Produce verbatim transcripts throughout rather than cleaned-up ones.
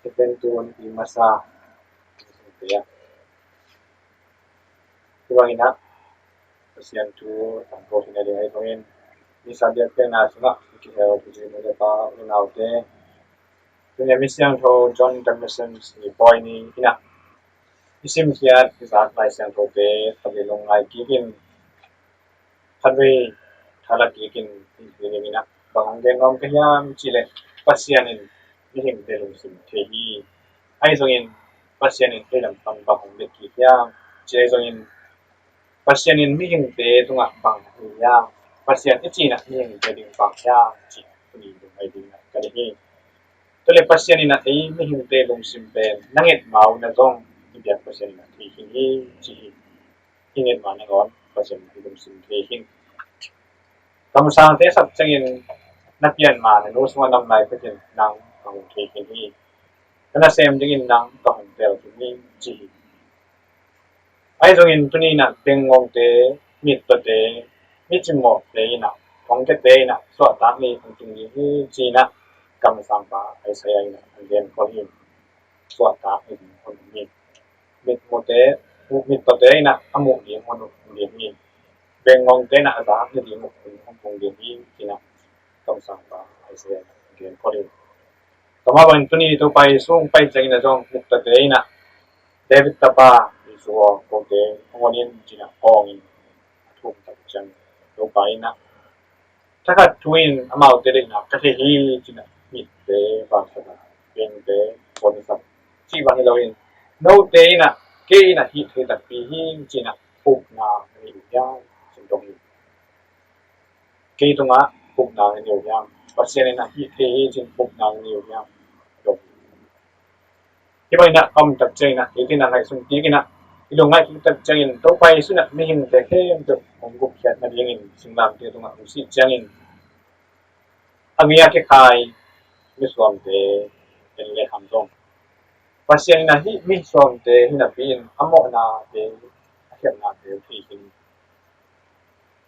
Advent tu i masa, tua hi a, tua hi a, Pasian thu tangko hi nading ahi zongin, misa biakpiakna sungah kihel hi zin le pa unaute, tuni a Misiangtho John Damascene ni pawi ni hi a, i simkhiat i zak Lai Siangthote khatvei lungngai kikin, khatvei thala kikin, i hi ni a, bang hong gen nuam ka hiam cih leh, Pasian in mihingte lungsim thei hi. Ahi zongin Pasian in ei lam pan bang hong bia kik hiam cih ahi zongin, Pasian in mihingte tungah bang hi hiam, Pasian i cihna mihingte ding bang hiam cih tuni lungngai ding ka deih hi. Tua leh Pasian in a ei mihingte lungsim pen na nget ma uh na zong i biak Pasian in a thei khin hi, ci hi. I nget ma nangawn Pasian in a i lungsim thei khin. Kamsangte sap ciangin na pian ma na nu sungah nam lai pekin nang ka hong thei khin hi. Ka nasem dingin nang ka hong tel khin hi, ci hi. Ahi zongin tuni in a bengngongte, mittawte, mi cimawhte in a, thongkiate in a suahtak ni hong tung ding hi, ci in a kamsangpa Isaiah in a hong genkhol hi. Suahtak ni ding hong tung hi. Mitmute, mittawte in a a muh ding hong tung ding hi. Bengngongte in a a zak ni ding hong tung ding hi, ci in a kamsangpa Isaiah in a hong genkhol hi. Tua mah bangin tuni Topa Jesu hong pai ciangin a zong mittawte in a, David tapa Jesu aw, kote hong hon in, ci in a awng in a thum tak ciang Topa in a thakhat thu in amaute deihna ka thei hi, ci in a mitte vansak a, bengte puansak cih bang hi loin, note in a kei in a hih thei takpi hi, ci in a upna na nei uh hiam, ci in dong hi. Kei tungah upna na nei uh hiam? Pasian in a hih thei hi, ci in upna na nei uh hiam? Dong hi. Hih bang in a om tak ciangin a, eite in a ngaihsun kik in a, i lungngaih kik tak ciangin Topa Jesu in a mihingte khempeuh hong gupkhiat nadingin singlamteh tungah hong sih ciangin a ngei a kikhai misuamte en le hang zong, Pasian in a hih misuamte hi napi in a mawhnate, a khialhnate thei khin hi.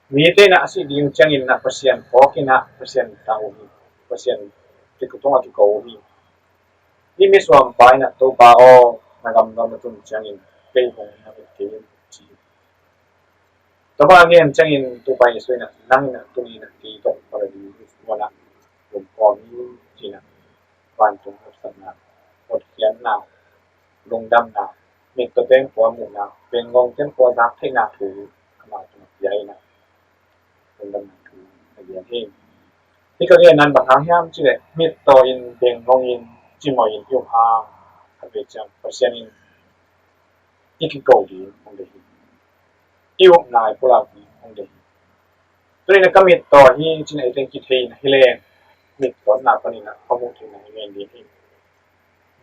Mite in a sih ding ciangin a Pasian phawk in a Pasian tang uh hi. Pasian kiko tungah kiko uh hi. Hih misuampa in a, Topa aw, na gamdang na tun ciangin kei hong na et kei in, ci hi. Tua bang a gen ciangin Topa Jesu in a, nang in a tuni in a kei tawh Paradis mual ah om khawm hi, ci in a vantung haksatna, hotkhiatna, lungdamna, mittawte in khua muhna, bengngongte in khua zak theihna thu amah tungah pia in a, lungdamna thu a gen hi. Hih ka genna in bang hang hiam cih leh, mittaw in, bengngong in, cimawh in i up hang, khatvei ciang Pasian in i kiko ding hong deih hi. I upna i pulak ding hong deih hi. Tuni in a ka mittaw hi, ci in a eite in kithei in a hi leng, mittawtna panin a ka muh theihna i ngen ding hi.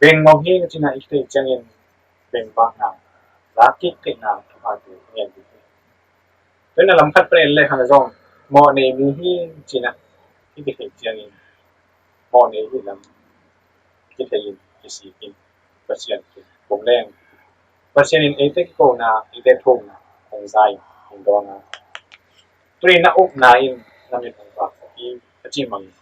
Bengngong hi, ci in a i kithei ciangin bengvakna, zak kik theihna thuphate i ngen ding hi. Tuni in a lam khat pan en le hang zong, mawhnei mi hi, ci in a i kithei ciangin mawhnei hi lam kithei in kisik in Pasian kiang kum leng, Pasian in eite kikona, eite thumna hong za in hong dawn a, tuni in na upna in na mit hong vaksak hi, a cih bangin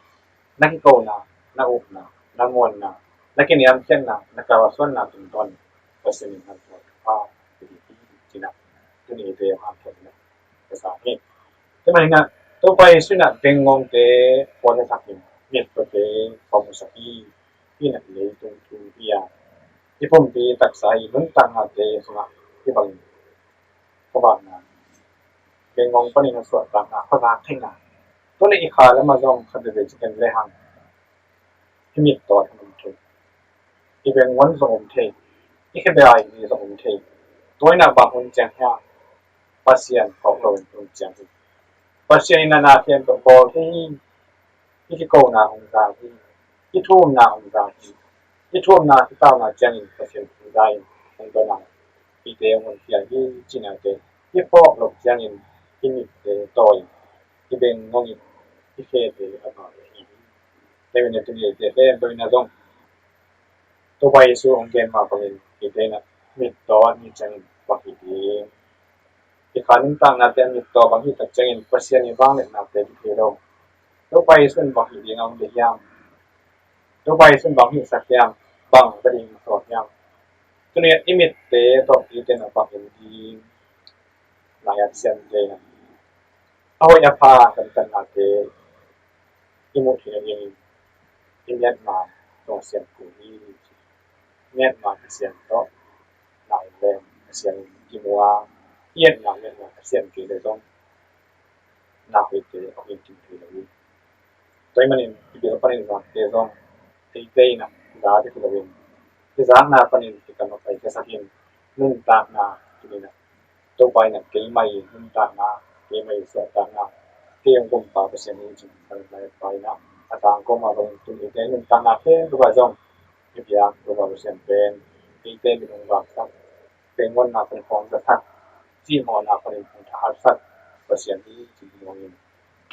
na kikona, na upna, na muanna, na kiniamkhiatna, na kalsuanna tungtawn Pasian in na tua thupha hi, ci in a tuni eite hong hamtang in a ka sa hi. Tua manin a Topa Jesu in a bengngongte puansak in, mittawte khua musak hi. Hih in a leitung thu hi a, i pumpi taksa i nuntaknate sungah hih bangin khuavakna, bengngong panin a suahtakna, khuazak theihna, tua leh i kha lamah zong khat veve cikin le hang, i mittaw hong om thei, i bengngong zong om thei, i khebai zong om thei. Tua in a bang hun ciang hiam? Pasian phawk loin hun ciang hi. Pasian in a na khempeuh bawl thei hi. I kikona hong za hi. I thumna hong za hi. I thumna, i tauna ciangin Pasian hong za in hong dawn a, eite hong honkhia hi, ci in a te, i phawk loh ciangin i mitte tawi in, i bengngong in, i khete a va hi. Tua in a tuni eite khempeuh in a zong Topa Jesu hong gen mah bangin eite in a mittaw a ni ciangin bang hi ding, i kha nuntaknate a mittaw bang hi tak ciangin Pasian i vangliatnate kithei lo. Topa Jesu in bang hi ding a hong deih hiam? Topa Jesu in bang hihsak hiam? bang va ding sawm hiam? Tuni-in i mitte tawh i tena bangin ding lai-at siam kei na. A hoih a pha kan tannate i muh theihna dingin i miatma tawh siam kul hi. Miatma Pasian tawh lai lem Pasian in kimu a, i etna miatma Pasian kei le zong na hoihte a hoih kim thei lo hi. Tua ahih manin i bil panin zangte zong eite in a zate hi loin, i zakna panin i kam a pai khiasak in, nuntakna tuni-in a Topa in a keimah i nuntakna, keimah i suahtakna, kei hong pumpa Pasian hi ci-in kan lai pai na. A tangkawma bangin tuni eite nuntakna khempeuh ah zong i biak Topa Pasian pen eite min hong vaksak, tengonna panin hong zasak, cihmawhna panin hong thahatsak Pasian hi ci-in muangin,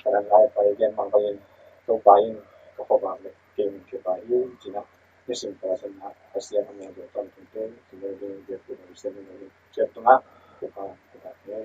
ka dan lai pai gen bang bangin Topa in ka khuavak le kei min kipai hi ci-in a nisim Pasian a Pasian a muang deuh tawntung te ci-in ding biak Topa Pasian in a ciat tungah Topa Topa te